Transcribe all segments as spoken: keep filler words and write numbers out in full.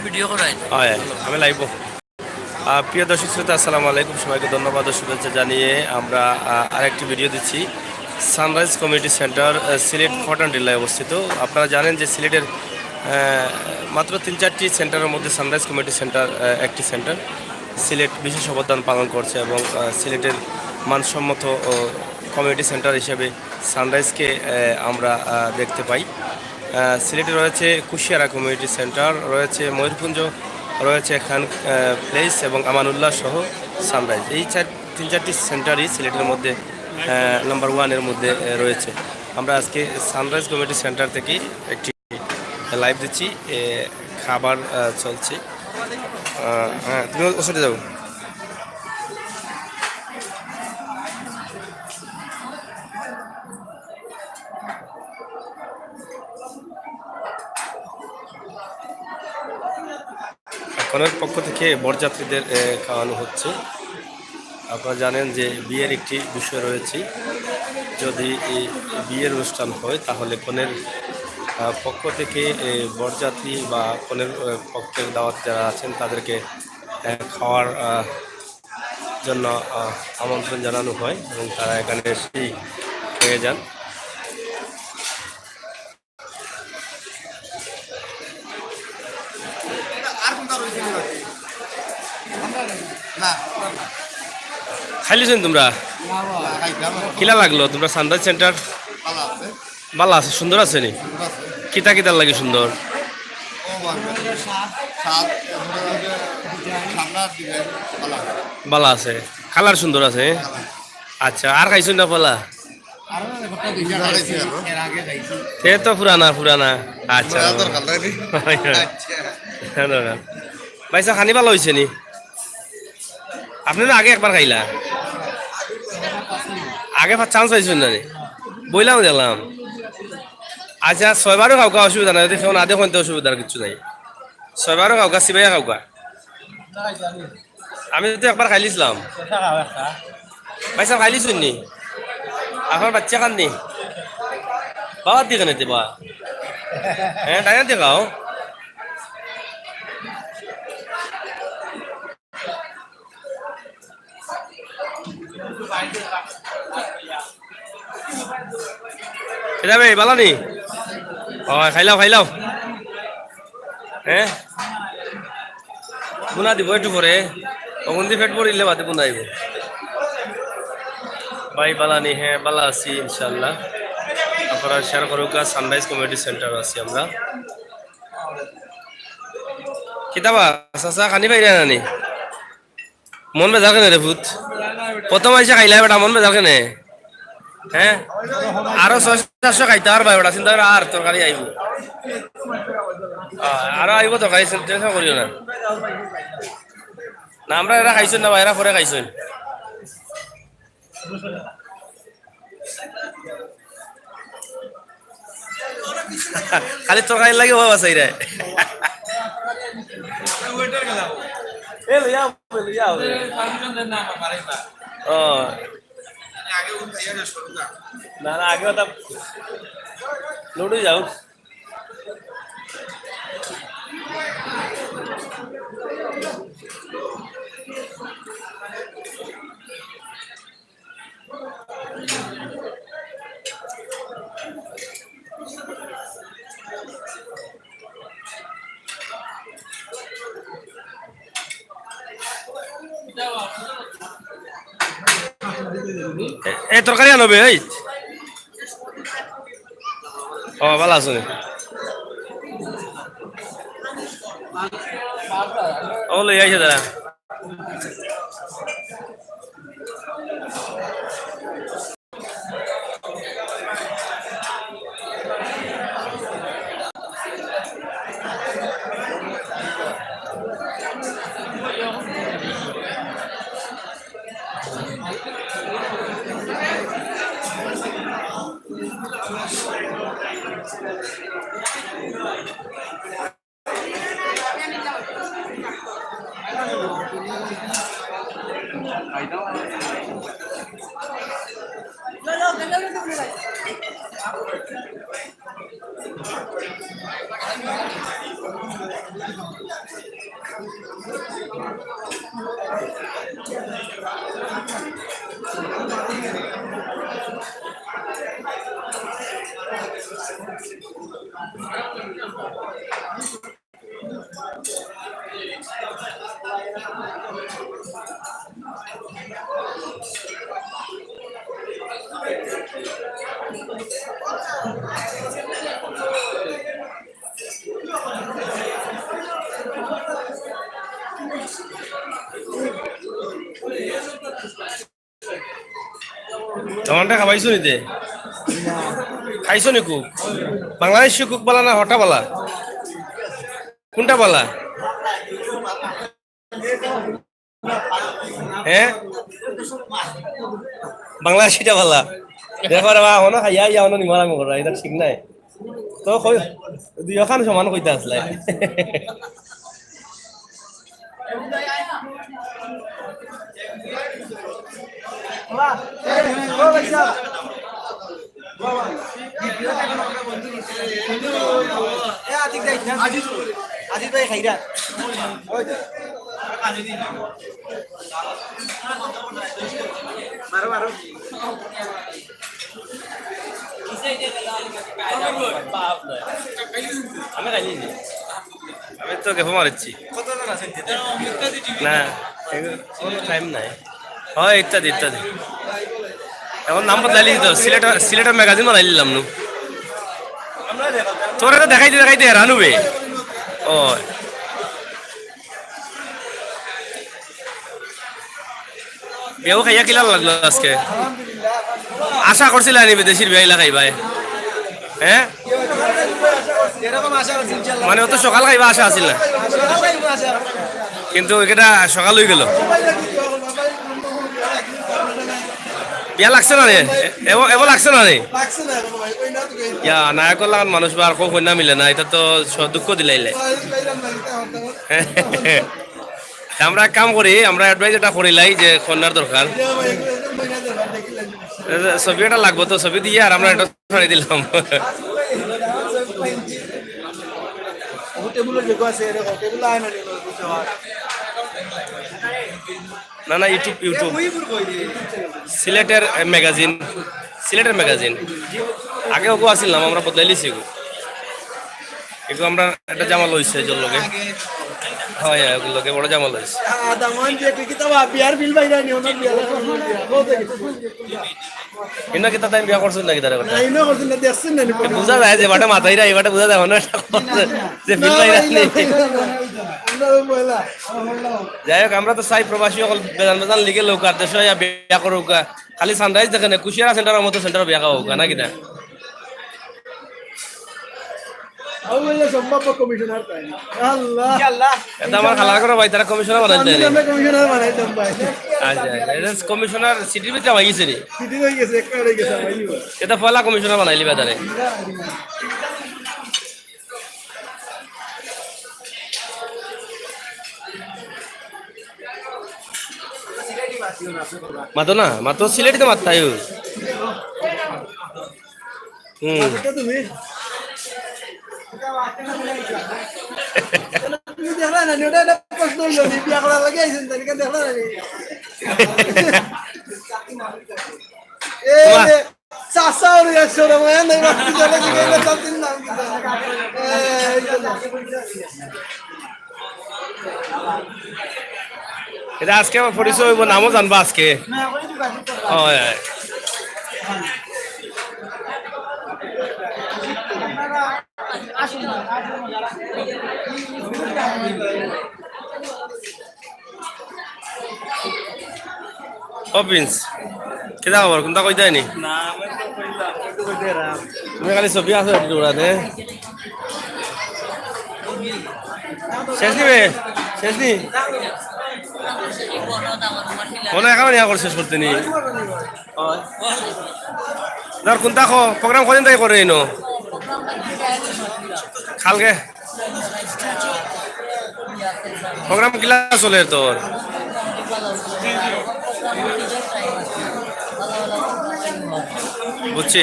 ভিডিও করাই। হয়, আমি লাইভ। আহ, প্রিয় দর্শক শ্রোতা, আসসালামু আলাইকুম। সবাইকে ধন্যবাদ ও শুভেচ্ছা জানিয়ে আমরা, আহ, আরেকটি ভিডিও দিচ্ছি। সানরাইজ কমিউনিটি সেন্টার, আহ, সিলেট ফোর্ট আন্টিলায় অবস্থিত। আপনারা জানেন যে সিলেটের, আহ, মাত্র তিন চারটি সেন্টারের মধ্যে সানরাইজ কমিউনিটি সেন্টার, আহ, একটি সেন্টার সিলেট বিশেষ অবদান পালন করছে এবং, আহ, সিলেটের মানসম্মত, ও, কমিউনিটি সেন্টার হিসেবে সানরাইজকে, আহ, আমরা, আহ, দেখতে পাই। আহ, সিলেটে রয়েছে কুশিয়ারা কমিউনিটি সেন্টার, রয়েছে ময়ূরকুঞ্জ, রয়েছে খান, আহ, প্লেস এবং আমানুল্লাহ সহ সানরাইজ। এই চার, তিন চারটি সেন্টারই সিলেটের মধ্যে, আহ, নাম্বার ওয়ানের মধ্যে, আহ, রয়েছে। আমরা আজকে সানরাইজ কমিউনিটি সেন্টার থেকে একটি লাইভ দিচ্ছি। এ, খাবার, আহ, চলছে। আহ, হ্যাঁ, তুমি ওর সাথে যাও। কনের পক্ষ থেকে বরযাত্রীদের, এ, খাওয়ানো হচ্ছে। আপনারা জানেন যে বিয়ের একটি বিষয় রয়েছে, যদি এই বিয়ের অনুষ্ঠান হয় তাহলে কনের, আহ, পক্ষ থেকে, এ, বরযাত্রী বা কনের, এ, পক্ষের দাওয়াত যারা আছেন তাদেরকে, এ, খাওয়ার, আহ, জন্য, আহ, আমন্ত্রণ জানানো হয় এবং তারা এখানে এসেই খেয়ে যান। খাইলিছইন তোমরা? কিলা লাগলো তোমরা সানরাইজ সেন্টার? ভালা আছে, সুন্দর আছে নি? কিতা কিতার লাগি সুন্দর? ভালা আছে, কালার সুন্দর আছে। আচ্ছা, আর খাইছইন না পলা? তে তো পুরানা, পুরানা। আচ্ছা। ধন্যবাদ। ভাই সাহেব, খানি ভালা অইছে নি? আপনে না আগে একবার খাইলা? আগে চান্স পাইছইন না নি? বইলাম গেলাম। আচ্ছা, ছয়বারও খাউক্কা, অসুবিধা নাই। যদি কেউ না দেখইন তে অসুবিধার কিচ্ছু নাই। ছয়বারও খাউক্কা, চিবাইয়া খাউক্কা। আমি তো একবার খাইলিছলাম। ভাই সাহেব, খাইলিছইন নি? আপনার বাচ্চা খান নি? বাবার দিকে নিতে বা। হ্যাঁ, ডাইনার দিকে খাও। কিতা বে, ভালা নি? অয়, খাইলাও, খাইলাও। হ্যাঁ? বুনা দিব একটু পরে। অগুন দি পেট ভরিলে বাদে বুনা আইব। ভাই ভালা নি? হ্যাঁ, ভালা আছি ইনশাআল্লাহ। আপনারা শেয়ার করুক্কা, সানরাইজ কমিউনিটি সেন্টার আছি আমরা। কিতা বা, চাচা খানি পাইরা না নি? মন বেজার কেনে রে পুত? প্রথম আইসা খাইলা বেটা, মন বেজার কেনে? হ্যাঁ? আরো ছয়শো সাতশো খাইতা পারবায় বেটা, চিন্তা করিও না, আর তরকারি আইব। আহ, আরো আইব তরকারি, চিন্তা করিও না। না, আমরা এরা খাইছইন না বা, এরা পরে খাইছইন। খালি তরকারি লাগে বাবা চাইরা। এ লইয়া আও, লইয়া আও। ও। না, না, আগে ওটা লুডু যাও। এ, এ, তরকারি আনবে, এই। ও, ভালা আছো নি? ও, লই আইছে দাদা। তোমারটা খাবাইছো নিতে? খাইছো নি কুক? বাংলাদেশি কুক বালা না হটা বালা? কোনটা বালা? হ্যাঁ, বাংলাদেশিটা বালা। দেখো রে বা, হনো খাইয়া ইয়া হনো নিমারা মগরা, এটা ঠিক নাই। তো কই, দুইখান সমান কইতা আসলে। আজিজ ভাই খাইরা। মারো, মারো। আমি খাইনি। আমি তো গেফো মারিছি। না, এগুলো কোনো টাইম নাই। হয় ইত্যাদি ইত্যাদি। এখন নাম বদলাইলি তো, সিলেটের, সিলেটের ম্যাগাজিন বানাই নিলাম নু। তোরা তো দেখাইতে দেখাইতে হেরান হবে। ও। বিয়াও খাইয়া কিলা লাগলো আজকে? আশা করছিলা নি বিদেশির বিয়া ইলা খাইবায়? হ্যাঁ? মানে অত সকাল খাইবা আশা আছিল না, কিন্তু এটা সকাল হয়ে গেল। বিয়া লাগছে না রে? এব-, এব লাগছে না রে? ইয়া, নায়কর লাখান মানুষ বা আর কো কইনা মিলে না, এটা তো স-, দুঃখ দিলাইলে। তা আমরা এক কাম করি, আমরা অ্যাডভাইস এটা করিলাই যে কন্যার দরকার। ছবি এটা লাগবো তো, ছবি দিয়ে আর আমরা এটা ছাড়ি দিলাম। না, না, YouTube, YouTube। সিলেটের, এ, ম্যাগাজিন, সিলেটের ম্যাগাজিন। আগে ওগো আছিল নাম, আমরা বদলাইলিছি ওগো। এগো আমরা একটা জামা লইছে এজোর লগে। হয়, হয়, ওগুর লগে বড় জামা লইছে। আদা মান যে তুই কিতা বা বিয়ার বিল বাইরা নি, ওনার বিয়ার এখন বিয়ার। ইনো কিতা তাই বিয়া করছইন নাকি তারা কথা? না, ইনো করছইন না, দেখছইন না নি? এ, বুঝা যায় যে বাটা মাথায় রা, এ বাটা বুঝা যায়, অন্য একটা কথা। যে বিল বাইরা নি। আমরা পয়লা। যাই হোক, আমরা তো চাই প্রবাসী অকল বেজান বেজান লিগে লোক আর দেশে আইয়া বিয়া করুক। খালি সানরাইজ দেখে না, কুশিয়ারা সেন্টারের মতো সেন্টার বিয়া খাওয়া হোক, নাকি না? ও বললে সম্ভাব্য কমিশনার তাই। আল্লাহ। ইনশাআল্লাহ। এটা আমার খালার ঘরো ভাই, তারা কমিশনার বানাইতে আমি নাকি? আমরা কমিশনার বানাইতাম ভাই। আচ্ছা, আচ্ছা। এটা কমিশনার সিটির ভিতরে হয়ে গেছে রে। সিটি হয়ে গেছে, একটা হয়ে গেছে ভাই। এটা পয়লা কমিশনার বানাইলি বা তারে। মাতো না, মাতো সিলেটি তো মাততায়। হুম। মাতোটা তুমি? তুমি দেখলা না, ওটা একটা প্রশ্ন হইল, নি বিয়া করার লাগি আইছেন, তাই না? দেখলা না নি? এ, তোমার এ, চাচা ওর ইয়া শোরুম, এ, নেই, বাকি জানে কি, এটা তার দিন নাম কি জানে? এ, এই তো না। এটা আজকে আমার পরিচয় হইব, নামও জানবা আজকে। হয়, হয়। ও প্রিন্স, কিতা খবর? কোনটা কইতায় নি? না, আমি তো কইলাম, আমি তো কইতে রাম। তুমি খালি ছবি আছো একটু ওরাতে। শেষ নি বে? শেষ নি? মনে হয় এখনো নিয়ে করে শেষ করতে নি। ধর, কোনটা কো, প্রোগ্রাম কদিন থেকে করে ইনো? কালকে? প্রোগ্রাম কিলা চলে তোর? বুঝছি।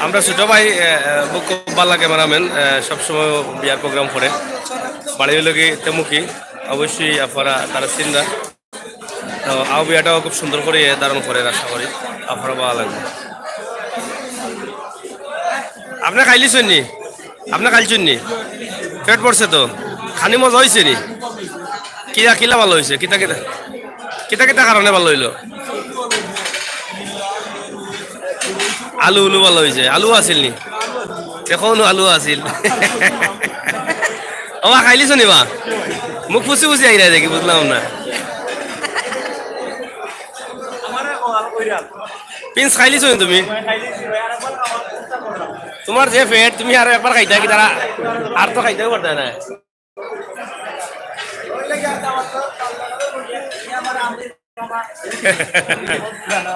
আমরা ছোট ভাই, এ, এ, বুক বালা ক্যামেরাম্যান, এ, সবসময় বিয়ার প্রোগ্রাম করে। বাড়ি হইল কি তেমুকি, অবশ্যই আপনারা তারা চিনরা। তো আও বিয়াটাও খুব সুন্দর করে ধারণ করে, আশা করি আপনারা ভালো লাগবে। আপনি খাইলিছেন নি? আপনে খাইলছইন নি? পেট ভরছে তো? খানি মজা অইছে নি? কিলা কিলা ভালা অইছে? কিতা কিতা, কিতা কিতা কারণে ভালা অইলো? আলু উলু ভালা অইছে। আলু আছিল নি? অখনো আলু আছিল। ও বা, খাইলিছো নি বা? মুখ ফুসি ফুসি আইরা দেখি, বুঝলাম না। প্রিন্স, খাইলিছো নি তুমি? তুমার যে পেট, তুমি আরো একবার খাইতা কি তারা? আর তো খাইতেও পারতা না।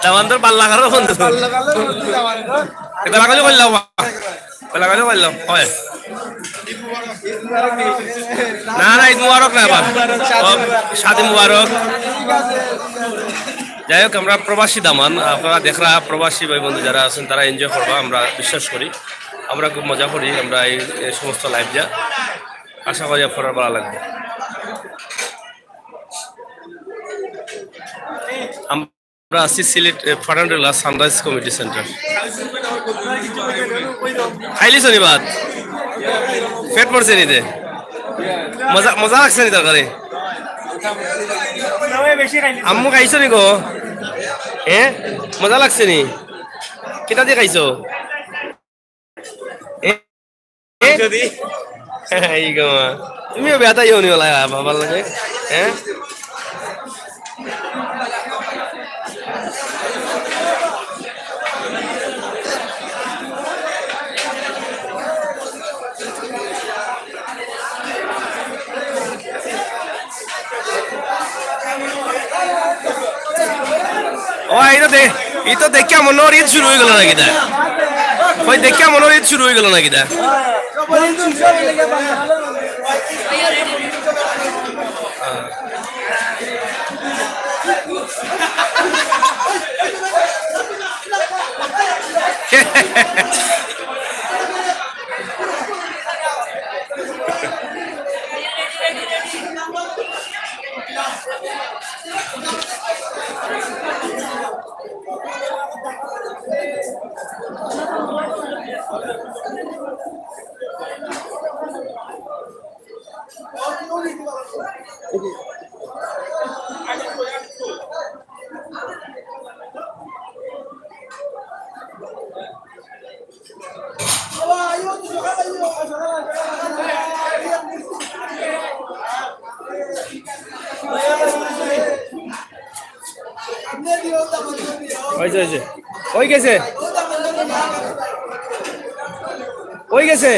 দামান্দর পাল্লা কারো বন্ধু। এটা লাগালে কইলাম। লাগালে কইলাম। হয়। না, না, ঈদ মুবারক না আবার। ও, শাদী মুবারক। যাই হোক, আমরা প্রবাসী দামান, আপনারা দেখরা প্রবাসী ভাই বন্ধু যারা আছেন, তারা এনজয় করবা, আমরা বিশ্বাস করি। আমরা খুব মজা করি, আমরা এই, এই সমস্ত লাইভ যা। আশা করি আপনারা ভালা লাগবে। আমরা আছি সিলেট, এ, ফাটানটুলা সানরাইজ কমিউনিটি সেন্টার। খাইলিছো নি ভাত? পেট ভরছে নি তে? মজা, মজা লাগছে নি তরকারি? আম্মু খাইছো নি গো? হ্যাঁ, মজা লাগছে নি? কিতা দি খাইছো? এ? এ? যদি এই গো মা, তুমিও বেটা ইয়ে হনি ওলা বাবার লাগে, হ্যাঁ? ও, এই তো দে-, এই তো দেখিয়া মনে হয় ঈদ শুরু হয়ে গেল নাকি দা? ওই দেখিয়া মনে হয় ঈদ শুরু হয়ে গেল নাকি দা? হয়েছে, হয়েছে। হয়ে গেছে। হয়ে গেছে।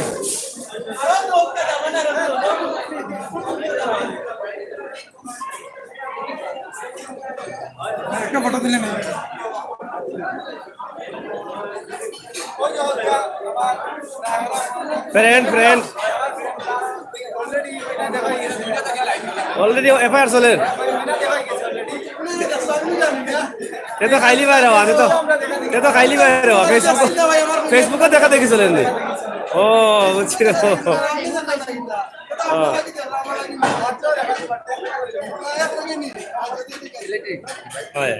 একটা ফটো তুলে নেই। Friend, friend. Already এফআইআর চলের। তে তো খাইলি বাইরে হওয়া, তে তো, তে তো খাইলি বাইরে হওয়া। Facebook, Facebook-ও দেখা দেখি চলের নি। ও, বুঝছি। ও। হয়।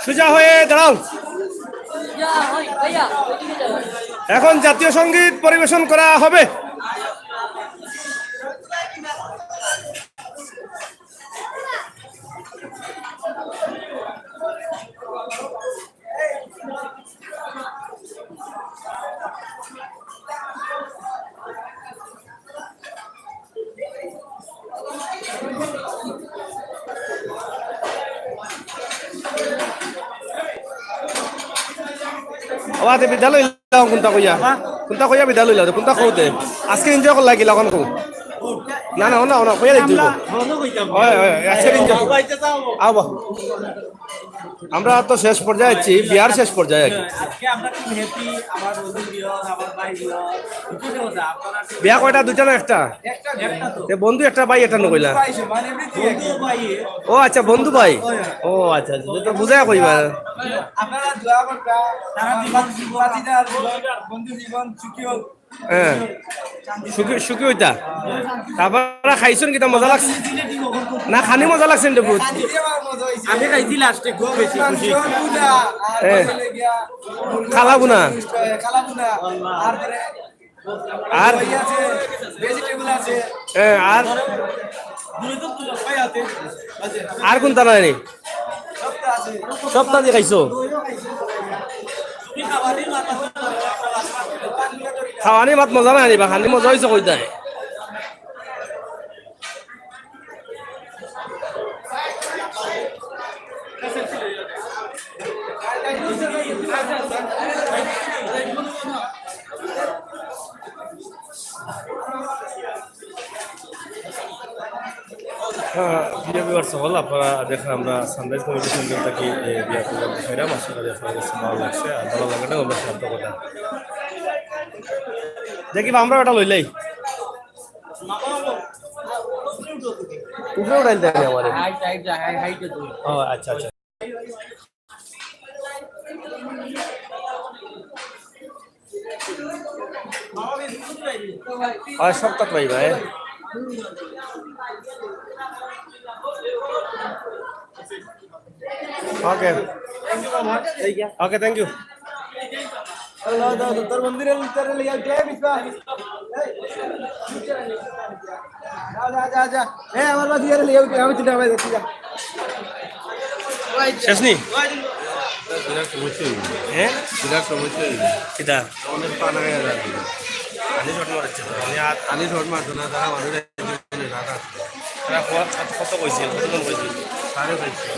সোজা হয়ে দাঁড়াও। এখন জাতীয় সঙ্গীত পরিবেশন করা হবে। ও আতে বিদায় লইলাম, কোনটা কইয়া? কোনটা কইয়া বিদায় লইলাম? কোনটা কওতে? আজকে এনজয় করলা কি লাগান কো? না, না, না, না, কইয়া দিতে হইব। হয়, হয়, আজকে এনজয়। আও বা। আমরা তো শেষ পর্যায়ে আছি, বিয়ার শেষ পর্যায়ে আছি। আজকে আমরা খুব হ্যাপি, আমার বন্ধু বিয়ার, আমার ভাই বিয়ার। বিয়া কয়টা, দুইটা না একটা? একটা, একটা তো। তে বন্ধু একটা, ভাই একটা নকইলা। ভাই সমান, এমনি কি একই। ও আচ্ছা, বন্ধু ভাই। ও আচ্ছা, আচ্ছা, তো বুঝাই কইবা। আপনারা দোয়া করবা। তারা জীবন, জীবন, বাতিদার জীবন, বন্ধু জীবন সুখী হোক। হ্যাঁ, সুখী, সুখী হইতা। তারপরে খাইছন কিতা, মজা লাগছে? না, খানি মজা লাগছে নি বহুত? আমি খাইছি লাস্টে, খুব বেশি খুশি। হ্যাঁ। কালা ভুনা। কালা ভুনা। আর আর? দই আছে, ভেজিটেবল আছে। হ্যাঁ, আর? আর কোনটা নাই নি? সবটা আছে। সবটা দি খাইছো? খাওয়ানি মাত মজা নাই নি বা, খানি মজা হইছে কইতায়। হ্যাঁ, প্রিয় ভিউয়ার্স সকল, আপনারা দেখেন আমরা সানরাইজ কমিউনিটি সেন্টার থাকি এই বিয়ার প্রোগ্রাম দেখাইলাম। আশা করি আপনাদের কাছে ভালো লাগছে, আর ভালো লাগলে আমরা সাহায্য করতাম। দেখি বা, আমরা ওটা লইলাই। উপরে উঠাইল দেয় আমারে। ও আচ্ছা, আচ্ছা। হয়, সবটা পাইবা, হ্যাঁ। ওকে। ওকে, থ্যাংক ইউ। তোর মন্দিরে উত্তরে লিয়ে উঠে, বিশাল। যা, যা, যা, যা। এ, আমার বাস ইয়ারে লিয়ে উঠে, আমি চিন্তা ভাই দেখছি, যা। শেষ নি? বিরাট সমস্যা হইল। হ্যাঁ? বিরাট সমস্যা হইল। কিতা? আমাদের পানা গেল আর কি। আনি শট মারছে তো। আমি আর আনি শট মারতো না, তারা মানুষ রাখা। তারা কত, কত কইছিল? কতজন কইছিল? সাড়ে কইছিল।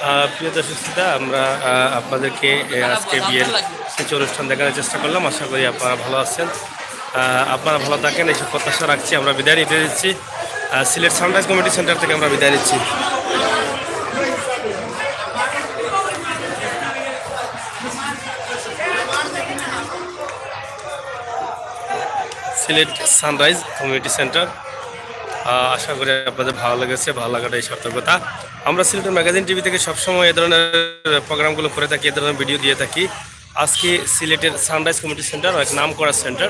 আহ, প্রিয় দর্শক শ্রোতা, আমরা, আহ, আপনাদেরকে, আহ, আজকে বিয়ের কিছু অনুষ্ঠান দেখানোর চেষ্টা করলাম। আশা করি আপনারা ভালো আছেন, আহ, আপনারা ভালো থাকেন, এই সব প্রত্যাশা রাখছি। আমরা বিদায় নিতে দিচ্ছি, আহ, সিলেট সানরাইজ কমিউনিটি সেন্টার থেকে আমরা বিদায় নিচ্ছি। Sylhet sunrise community centre. আহ, আশা করি আপনাদের ভালো লেগেছে, ভালো লাগাটাই সার্থকতা। আমরা সিলেটের ম্যাগাজিন টিভি থেকে সবসময় এ ধরনের প্রোগ্রামগুলো করে থাকি, এ ধরনের ভিডিও দিয়ে থাকি। আজকে সিলেটের সানরাইজ কমিউনিটি সেন্টার, অনেক নাম করা সেন্টার,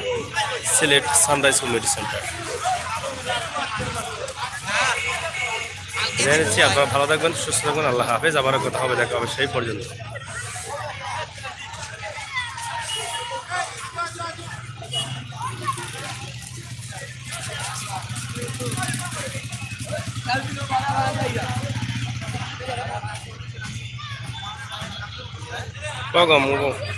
সিলেট সানরাইজ কমিউনিটি সেন্টার। বিদায় নিচ্ছি, আপনারা ভালো থাকবেন, সুস্থ থাকবেন, আল্লাহ হাফেজ, আবারও কথা হবে, দেখা হবে সেই পর্যন্ত। কগম, কগম।